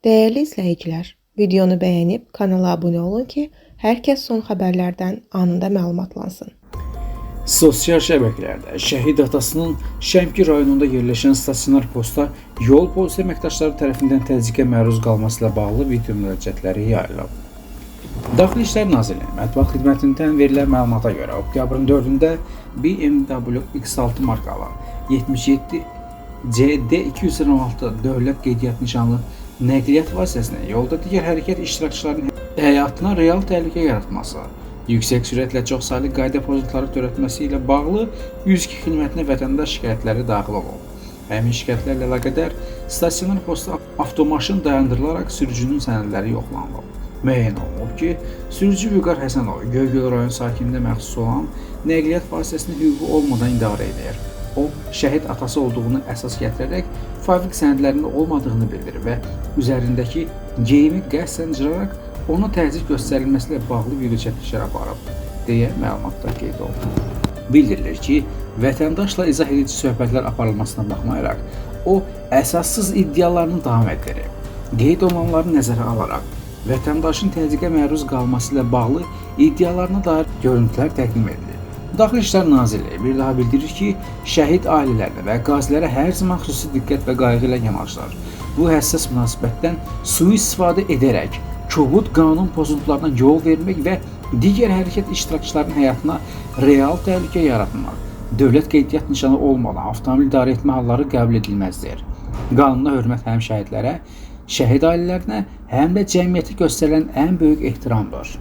Dəyərli izləyicilər, videonu bəyənib kanala abunə olun ki, hər kəs son xəbərlərdən anında məlumatlansın. Sosial şəbəkələrdə şəhid atasının Şəmkir rayonunda yerləşən stasionar postda yol polisi əməkdaşları tərəfindən təzyiqə məruz qalması ilə bağlı video müraciətləri yayılıb. Daxili İşlər Nazirliyinin mətbuat xidmətindən verilən məlumata görə oktyabrın 4-də BMW X6 markalı 77 CD 216 dövlət qeydiyyat nişanlı nəqliyyat vasitəsinin yolda digər hərəkət iştirakçılarının həyatına real təhlükə yaratması, yüksək sürətlə çoxsaylı qayda pozuntuları törətməsi ilə bağlı 102 xidmətinə vətəndaş şikayətləri daxil olub. Həmin şikayətlərlə əlaqədar stasionar postda avtomaşın dayandırılaraq sürücünün sənədləri yoxlanılıb. Müəyyən olunub ki, sürücü Vüqar Həsənov Göygöl rayon sakininə məxsus olan nəqliyyat vasitəsini hüququ olmadan idarə edir. O, şəhid atası olduğunu əsas gətirərək fabrik sənədlərində olmadığını bildirir və üzərindəki geyimi qəsdən cıraraq ona təzyiq göstərilməsi ilə bağlı video çəkilişlər aparıb, deyə məlumatda qeyd olunur. Bildirilir ki, vətəndaşla izah edici söhbətlər aparılmasına baxmayaraq, o əsassız iddialarını davam etdirib. Qeyd olunanları nəzərə alaraq, vətəndaşın təzyiqə məruz qalması ilə bağlı iddialarına dair görüntülər təqdim edilir. Daxili İşlər Nazirliyi bir daha bildirir ki, şəhid ailələrinə və qazilərə hər zaman xüsusi diqqət və qayğı ilə yanaşılır. Bu həssas münasibətdən sui-istifadə edərək kobud qanun pozuntularına yol vermək və digər hərəkət iştirakçılarının həyatına real təhlükə yaratmaq, dövlət qeydiyyat nişanı olmadan avtomobil idarə etmə halları qəbul edilməzdir. Qanuna hörmət həm şəhidlərə, şəhid ailələrinə, həm də cəmiyyətə göstərilən ən böyük ehtiramdır.